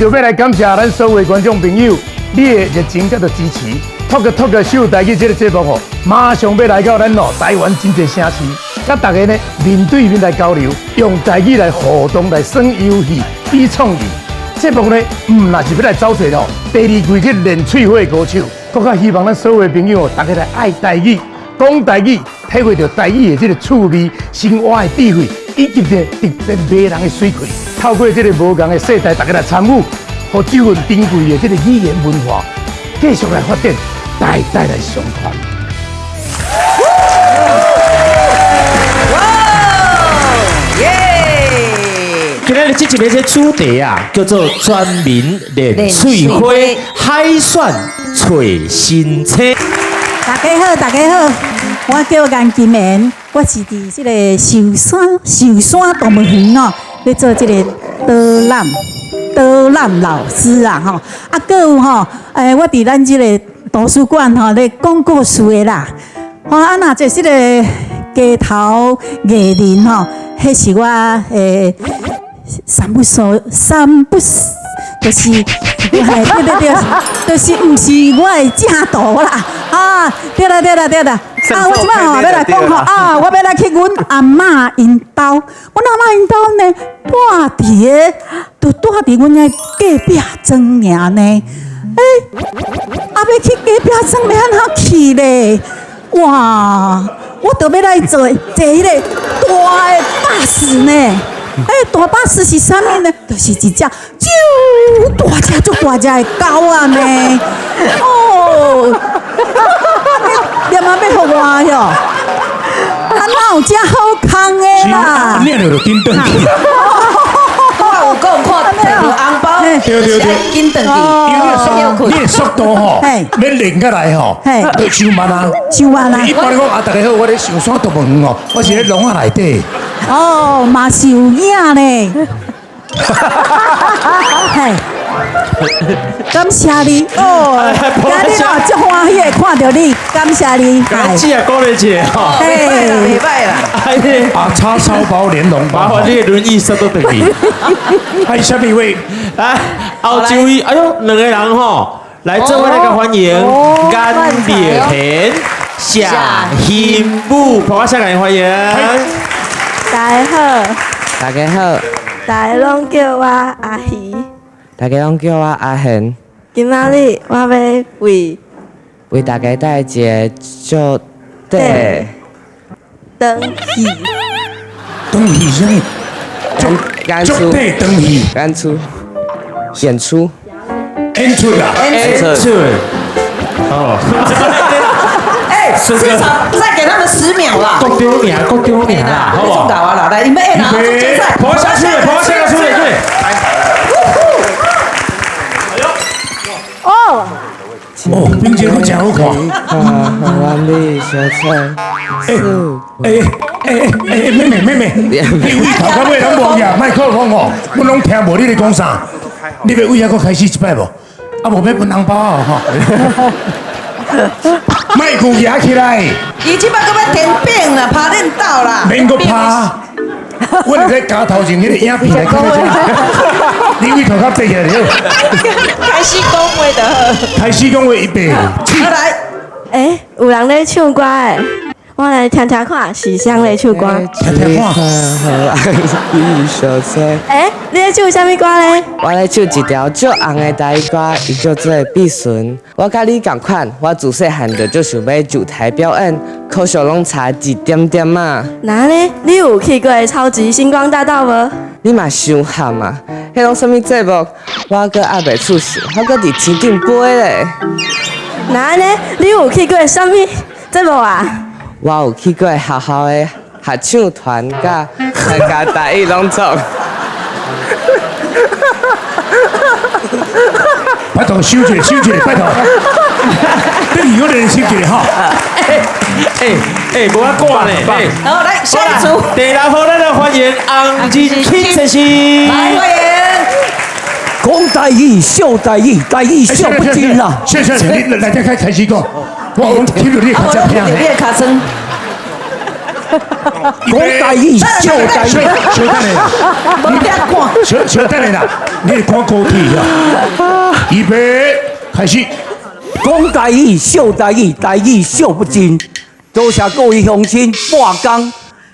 著欲來感謝咱所有觀眾朋友，你的熱情佮支持，Talk Talk 秀台語這个節目吼，馬上欲來到咱哦台灣真濟城市，佮大家呢面對面來交流，用台語來互動來耍遊戲、比創意。節目呢，毋若是欲來走踮哦，第二季去練喙火的高手，閣較希望咱所有的朋友，大家來愛台語、講台語，體會著台語的這个趣味、生活的智慧，以及這特別迷人的媠氣。透過這个無仝的世代，大家來參與，予這份珍貴的這个語言文化繼續來發展，代代來相傳。哇！耶！今仔日這一个這主題啊，叫做全民練喙火，海選揣新星。大家好，大家好，我叫顏金妍，我是佇這个壽山動物園哦，咧做這个導覽老師啊吼，啊，閣有吼，我佇咱這个圖書館吼咧講故事的啦，吼啊，若這這个街頭藝人吼，彼是我三不所三不，就是，對對對，就是毋是我的正途啦，啊，對啦對啦對啦，啊，我這擺吼欲來講吼，啊，我欲來去阮阿嬤𪜶兜，阮阿嬤𪜶兜呢，蹛佇个，就蹛佇阮的隔壁莊爾呢，啊，欲去隔壁莊欲按怎去咧？哇，我著欲來坐彼个大的巴士呢。大巴士是啥物呢？就是一隻足大隻、足大隻的狗仔呢。哦，念啊欲予我喲，啊哪有遮好康的啦？念著就緊轉去。我有講看摕著紅包，對對對，緊轉去。因為你的速度吼，欲練起來吼，都傷慢啊，傷慢啊。一般來講啊，大家好，我咧壽山動物園哦，我是咧籠仔內底。哦，嘛是有影呢。嘿，感謝你哦，今日哦，足歡喜會看著你，感謝你。感謝鼓勵一下吼。袂歹啦，袂歹啦。啊，叉燒包連籠包，麻煩你的輪椅收倒轉去。還有啥物位？來，後一位，哎喲，兩个人吼，來做伙來共歡迎顏麗賢、謝欣武，婆仔聲共伊歡迎。大家好，大家好，大家攏叫我阿魚，大家攏叫我阿賢。今仔日我欲為為大家帶一个足短長戲，長戲啥物？足短長戲，演出，演出，演出啊，演出，哦。至少再給他們10秒啦！國中名，國中名啦，好不好？搞啊啦，來，你們哎，拿出決賽，跑下去，跑下去，對。哦，哦，冰姐都真好看。哎哎哎哎，妹妹妹妹，你位頭到尾攏無呀，麥克風哦，我攏聽無你咧講啥。你欲位遐閣開始一擺無？啊，無欲分紅包啊吼。麥克舉起來。伊這擺閣欲填餅啦，拍恁鬥啦。免閣拍，我會使加頭前彼个影片來看這。你位頭較白起來就好。開始講話就好。開始講話，預備起。來。有人咧唱歌的，我來聽聽看是啥咧唱歌。聽聽看。你咧唱啥物歌咧？我咧唱一條足紅的台語歌，伊叫做《必順》。我佮你仝款，我自細漢就足想欲上台表演，可惜攏差一點點仔。那呢？你有去過超級星光大道無？你嘛傷譀啊！彼攏啥物節目？我閣猶未出世，我閣佇天頂飛咧。那呢？你有去過啥物節目啊？我有去過學校的合唱團，佮參加台語朗誦。拜託，收一下，收一下，拜託。你如果練習一下哈。哎，無法掛呢。好，來下一組。第六號，咱來歡迎洪仁慶先生。來歡迎。講台語，笑台語，台語笑不盡啦。謝謝，你來這開始講，我聽著你的跤聲。你的跤聲。讲台语，笑台语，小等下，无得看。小小等下啦，你会赶高铁啊？预备，开始。讲台语，笑台语，台语笑不尽。多谢各位乡亲半工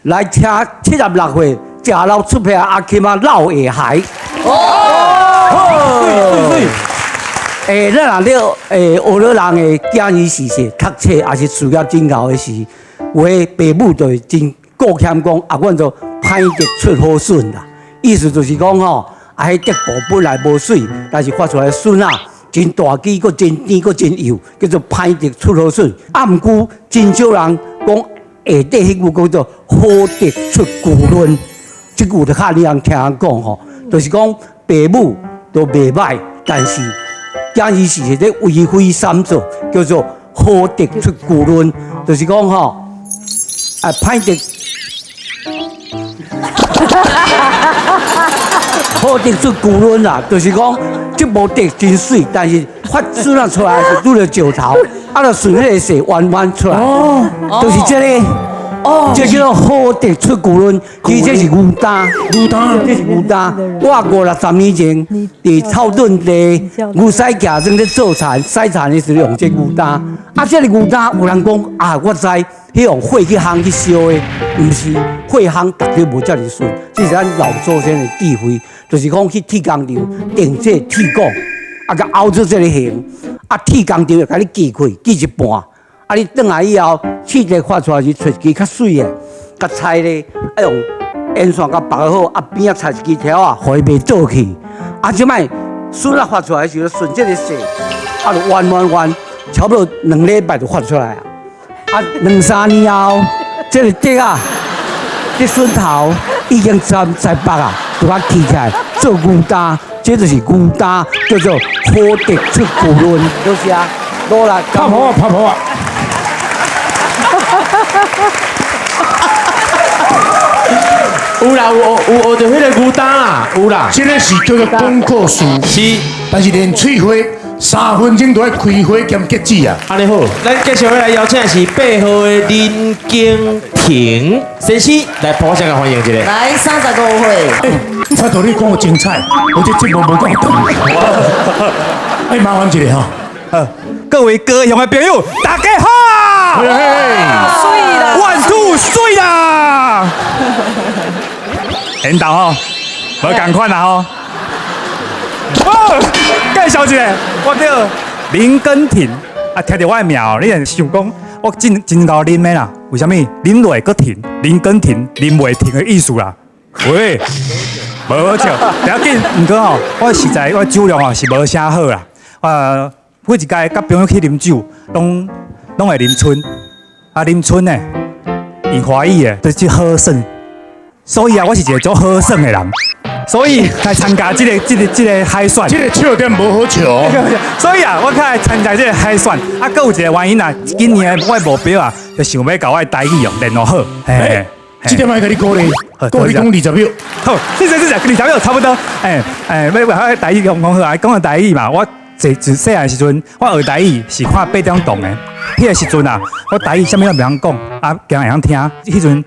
来听76岁食老出片阿琴仔老下海。哦，对对对。咱若咧学了人的囝儿时势读册，抑是事业真𠢕的时，有的爸母就会真顾欠讲，啊，阮就歹竹出好笋啦。意思就是讲吼，啊，彼竹布本来无媠，但是发出来的笋仔真大支，阁真甜，阁真幼，叫做歹竹出好笋。啊，毋过真少人讲下底彼句叫做好竹出旧嫩，这句就较你人听人讲吼，就是讲爸母都袂䆀，但是囝儿是咧为非三做，叫做好竹出旧嫩，就是讲吼，啊歹竹。好竹出旧嫩啦，就是讲这无竹真媠，但是发笋仔出来是拄著石头，啊，就顺彼个势弯弯出来，就是这个。哦，这叫做好竹出旧嫩，其实这是牛担，牛担，这是牛担。我50年前伫草屯地牛屎徛正咧做田洗田的时候用这牛担。啊，这个牛担有人讲啊，我知，彼用火去烘去烧的，毋是火烘绝对无遮尔顺。这是咱老祖先的智慧，就是讲去铁工厂定这铁管，啊，共拗做这个形，啊，铁工厂会共你锯开，锯一半。啊！你转来以后，试者发出来是揣一支较媠的，共裁咧，啊用烟线共绑好，啊边仔插一支条仔，予伊袂倒去。啊，这摆笋仔发出来时，顺这个势，啊，就弯弯弯，差不多2礼拜就发出来啊。啊，2、3年后，这个竹仔，这笋头已经摘摘北啊，就把起起来做牛担，这就是牛担，叫做好竹出旧嫩，多谢，努力。拍婆啊，拍婆啊！有啦，有学著彼个牛担啦，有啦。这个是叫做讲故事，是，但是练喙花3分钟就爱开花兼结籽啊。按呢好，咱继续来邀请的是8号的林敬廷先生来破声欢迎一下。来35岁。欸，头拄你讲有精彩，我这节目无够长。哎，麻烦一下哈。好，各位高雄的朋友，大家好。嘿，水啦，1 2 3啦。缘投吼，无仝款啦吼。哦，介绍一下，我叫林根廷。啊，听著我的名哦，你会想讲我真真𠢕啉的啦？为啥物？啉落阁停，林根廷，啉袂停的意思啦。喂，无好笑，不要紧。毋过吼，我实在我酒量吼是无啥好啦。我每一届佮朋友去啉酒，拢会啉春。啊，啉春呢，用华语的，就是好耍。所以啊，我是一个足好耍的人，所以来参加这个海选。这个笑点无好笑。所以啊，我较来参加这个海选。啊，阁有一个原因啊，今年我的目标啊，就想欲共我的台语哦练落好。嘿，这点爱共你鼓励，鼓励讲20秒。好，谢谢谢谢，20秒差不多。哎哎，欲我台语讲讲好啊，讲到台语嘛，我自细汉时阵，我学台语是看8点档的。彼个时阵啊，我台语啥物拢袂晓讲，啊，惊会晓听。彼阵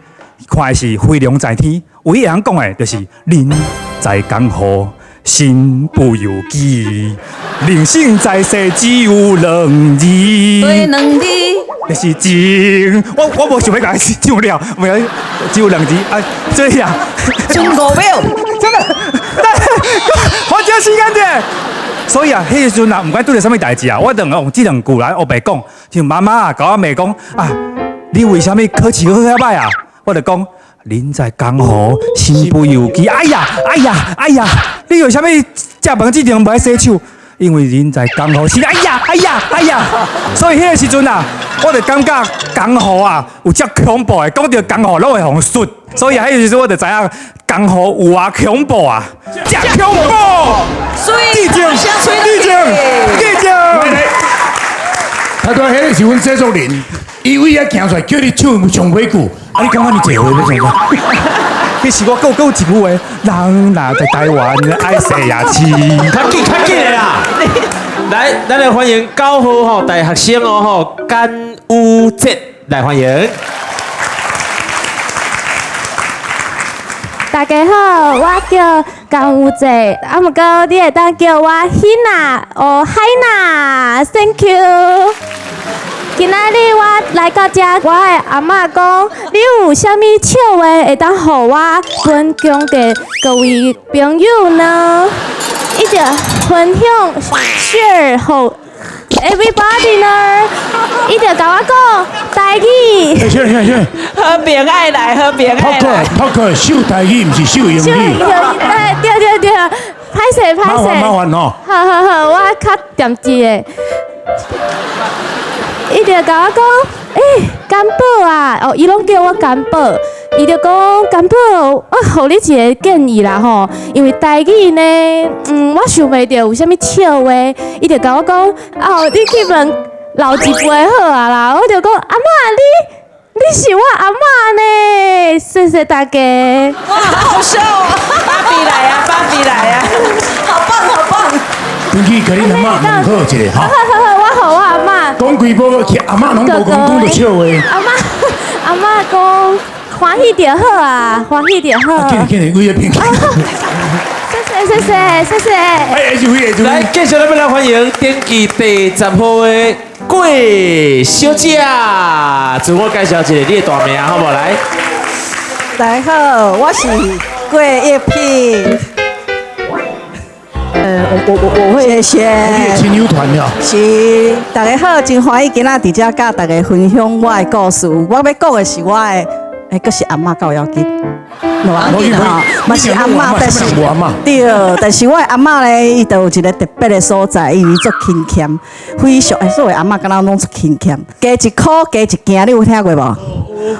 看的是《飞龙在天》，唯一会晓讲的就是人在江湖，身不由己，人生在世只有两字。对，两字。就是情，我无想欲共伊唱了，无只有两字啊，所以啊，剩5秒，真的，花少时间者。所以啊，彼个时阵啊，毋管拄著啥物代志啊，我就用这两句来乌白讲。像妈妈啊，共我骂讲啊，你为啥物考试考遐歹啊？我就讲，人在江湖，身不由己。哎呀，哎呀，哎呀，你为啥物食饭之前无爱洗手？因为人在江湖，是哎呀，哎呀，哎呀。所以彼个时阵啊，我就感觉江湖啊有遮恐怖的，讲著江湖拢会予人术。所以啊，彼个时阵我就知影江湖有偌恐怖啊，遮恐怖！水，记住，记住，记住。他拄仔彼个是阮制作人，伊为遐行出来叫你唱上尾句，啊，你感觉你这回欲创啥？其实我阁有一句话，人若在台湾爱洗牙齿。较紧较紧的啦！来，咱来欢迎9号吼大学生哦吼，甘宇哲来欢迎。大家好，我叫江有济，啊，毋過你會當叫我希娜，哦，海娜，Thank you。今仔日我來到遮，我的阿嬤講，你有啥物笑話會當予我分享給各位朋友呢？伊就分享 share 予 everybody 呢？伊就共我講台語。欸，先先先，和平愛來，和平愛來。透過秀台語，毋是秀英語。秀英語，對對對，歹勢歹勢。麻煩麻煩吼。好好好，我較恬一下。伊就共我講，欸，甘寶啊，哦，伊攏叫我甘寶。伊就講甘寶，我予你一個建議啦吼，因為台語呢，我想袂著有啥物笑話。伊就共我講，哦，你去問老一輩好啊啦。我就講，阿嬤你是我阿嬤呢，謝謝大家。哇，好笑哦！芭比來啊，芭比來啊，好棒好棒。回去共恁阿嬤問好一下哈。好好好，我予我阿嬤。講幾步去，阿嬤攏無講講著笑話。阿嬤阿嬤講歡喜就好啊，歡喜就好。緊緊，規个片。謝謝謝謝謝謝。哎，是來，繼續咱們來歡迎登記第十號的郭小姐，自我介紹一下你的大名，好無？來，大家好，我是郭玉萍。我會謝謝。你的親友團了。是，大家好，真歡喜今仔佇遮佮大家分享我的故事。我欲講的是我的，欸，閣是阿嬤較要緊。無要緊吼，嘛是阿嬤，但是對，但是我的阿嬤咧，伊就有一個特別的所在，因為足勤儉，非常欸，所謂阿嬤敢若攏足勤儉，加一箍加一件，你有聽過無？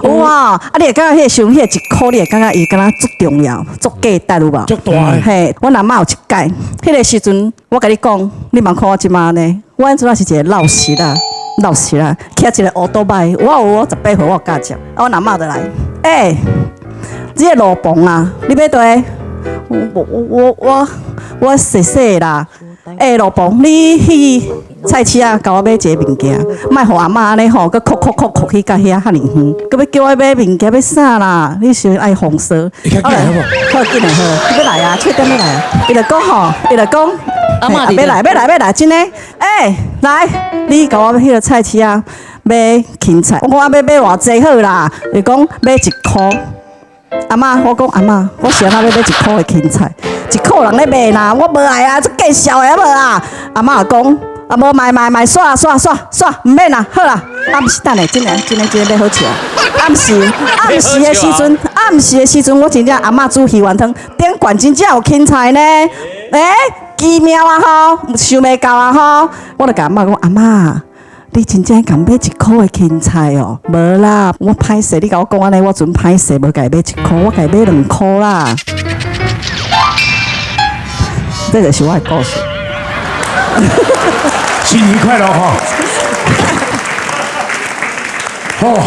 有啊，啊，你會感覺彼個時陣，彼個一箍，你會感覺伊敢若足重要、足價值有無？足大的。嘿，阮阿嬤有一擺，彼個時陣，我共你講，你茫看我這馬呢，我彼陣是一個老實啦，老實啦，騎一個烏多擺，我有我18歲，我有駕照，啊，阮阿嬤就來，欸，這個路旁啊，你欲綴？我踅踅啦。欸，路旁，你去菜市仔共我買一个物件，莫予阿嬤按呢吼，閣哭哭哭哭去到遐遐爾遠，閣欲叫我買物件欲啥啦？你是愛風騷？較緊好無？好緊來好，欲來啊，7點欲來啊。伊就講吼，伊就講，阿嬤欲來欲來欲來，真的。欸，來，你共我彼个菜市仔買芹菜，我講我欲買偌濟好啦，伊講買一箍。阿嬤，我講阿嬤，我是按怎欲買一箍的芹菜？一箍人咧賣啦，我無愛啊，這見笑的啊無啊！阿嬤講，啊無賣賣賣，煞煞煞煞，毋免啦，好啦。暗時等下，真的真的真的欲好笑。暗時暗時的時陣，暗時的時陣，我真正阿嬤煮魚丸湯，頂懸真正有芹菜呢。欸，奇妙啊吼，想袂到啊吼！我就共阿嬤講，阿嬤。你真正共買一箍的芹菜哦？無啦，我歹勢，你共我講按呢，我陣歹勢，無共伊買一箍，我共伊買兩箍啦。這就是我的故事。新年快樂吼！吼，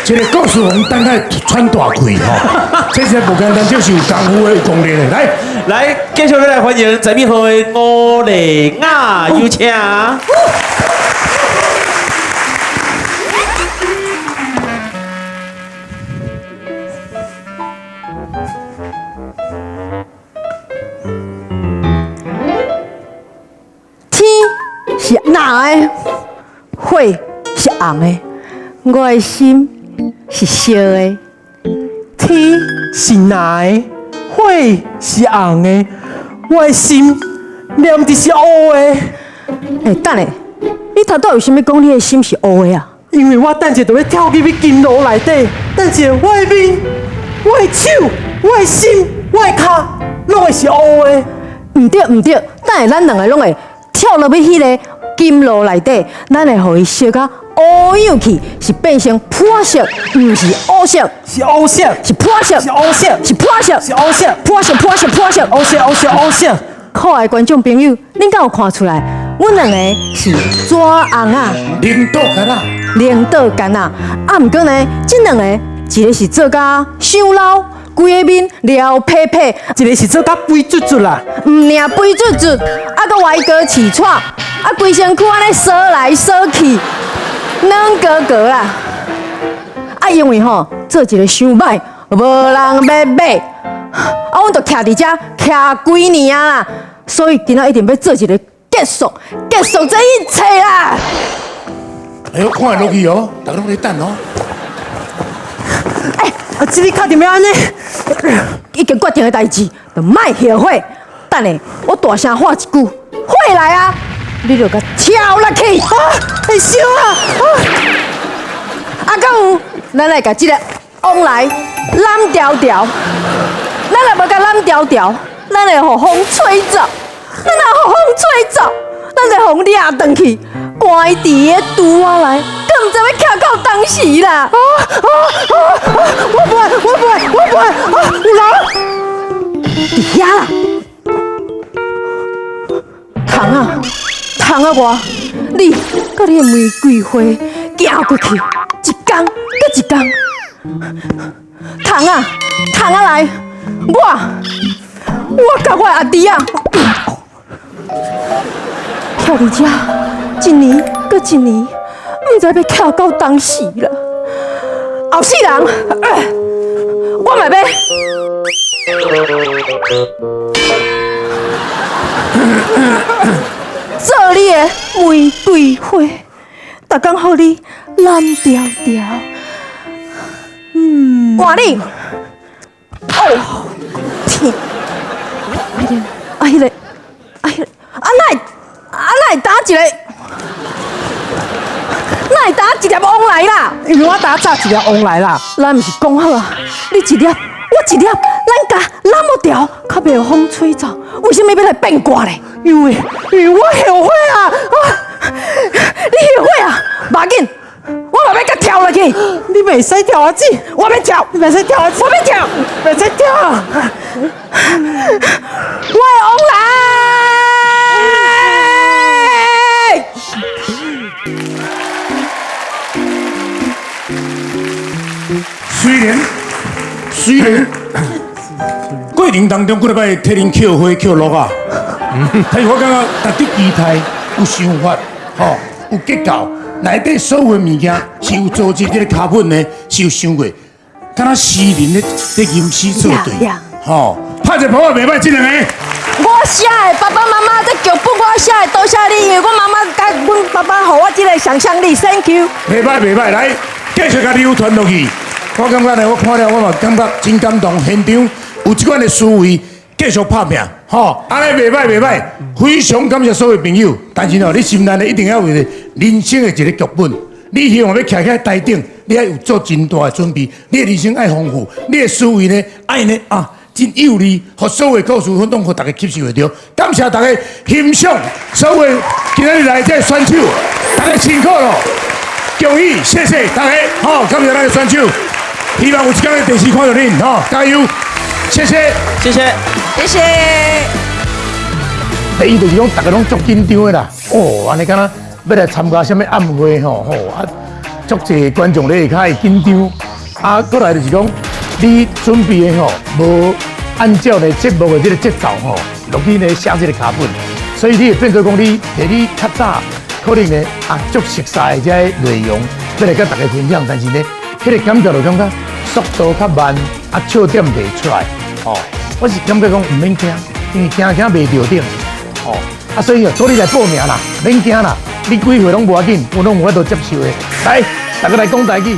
這個故事我們等下喘大氣吼，這是無簡單，這是有功夫的、有功力的。來來，繼續來歡迎十一號的吳麗雅，有請。天是藍的，火是紅的，我的心是燒的。天是藍的，火是紅的，我的心念的是烏的。欸，等下，你頭拄為啥物講你的心是烏的啊？因為我等下就欲跳入去金爐內底，等下我的面、我的手、我的心、我的跤，攏會是烏的。毋對毋對，等下咱兩个攏會跳落去彼个金爐內底，咱會予伊燒甲烏樣去，是變成破色，毋是烏色，是烏色，是破色，是烏色，是破色，是烏色，破色破色破色，烏色烏色烏色。可愛觀眾朋友，恁敢有看出來？阮兩個是紙紅仔，領導囡仔，領導囡仔。啊，毋過呢，這兩個一個是做甲傷老，規個面撩撇撇；一個是做甲肥嘟嘟啦，毋爾肥嘟嘟，啊，閣歪哥起喘，啊，規身軀按呢趖來趖去，軟糊糊啦。啊，因為吼做一個傷歹，無人欲買，啊，阮就徛佇遮徛幾年啊啦，所以今仔一定欲做一个結束，結束這一切啦！哎喲，看會落去哦，大家攏咧等哦。哎，啊，這你確定欲按呢？已經決定的代誌，就莫後悔。等下我大聲喊一句，火來啊！你就共跳落去。啊，會燒啊！啊，閣有，咱來共這个王來攬牢牢，咱若無共攬牢牢，咱會予風吹走，咱若予風吹走，咱就予風掠轉去，關佇个櫥仔內，閣毋知欲徛到當時啦！啊啊啊！我不愛，我不愛，我不愛！啊，有人佇遐啦，蟲仔，蟲仔我，你佮你的玫瑰花行過去，一工閣一工。蟲仔，蟲仔來，我，我佮我的阿弟仔，徛佇遮，一年閣一年，毋知欲徛到當時啦。後世人，我嘛欲。做你的玫瑰花，逐工予你攬牢牢。嗯，換你，哦，天，啊，彼個，啊，彼個，啊，哪會，啊，哪會打一个，哪會打一粒王來啦？因為我打炸一粒王來啦。咱毋是講好啊？你一粒，我一粒，咱共攬牢，較袂予風吹走。為啥物欲來變卦咧？因為，因為我後悔啊！你後悔啊？無要緊，我嘛欲共跳落去。你袂使跳啊，姊！我欲跳，你袂使跳啊，我欲跳，袂使跳。我的王來！雖然，雖然過程當中幾落擺替恁抾花抾落啊，但是我感覺值得期待，有想法，吼，有結構，內底所有的物件是有組織，這个腳本呢是有想過，敢若詩人咧咧吟詩作對，吼，拍一個噗仔袂䆀，這兩個。我寫的爸爸媽媽這劇本我寫的，多謝你，因為我媽媽佮阮爸爸予我這个想象力，Thank you。袂䆀袂䆀，來繼續共流傳落去。我感覺呢，我看了我嘛感覺真感動，現場有這款的思維，繼續拍拚，吼，按呢袂䆀袂䆀，非常感謝所有朋友。但是哦，你心內呢一定要有一個人生的一個劇本，你希望欲徛起來台頂，你愛有做真大的準備，你的人生愛豐富，你的思維呢愛呢啊真有利，予所有的故事攏予大家吸收會著。感謝大家欣賞，所有今仔日來這選手，大家辛苦了，恭喜，謝謝大家，好，感謝咱的選手。希望有一天佇電視看著恁，吼，加油！謝謝，謝謝，謝謝。第一就是講，大家攏足緊張的啦。哦，按呢敢若欲來參加啥物暗會吼吼啊，足濟觀眾咧下跤會緊張。啊，閣來就是講，你準備的吼，無按照咧節目的這個節奏吼，落去咧寫這個腳本，所以你會變做講你提你較早可能呢啊足熟悉的這个內容，欲來佮大家分享，但是呢，彼个感覺就感覺速度較慢，啊笑點袂出來，哦，我是感覺講毋免驚，因為驚驚袂著頂，哦，啊所以哦，早你來報名啦，免驚啦，你幾歲攏無要緊，我攏有法度接受的。來，大家來講台語。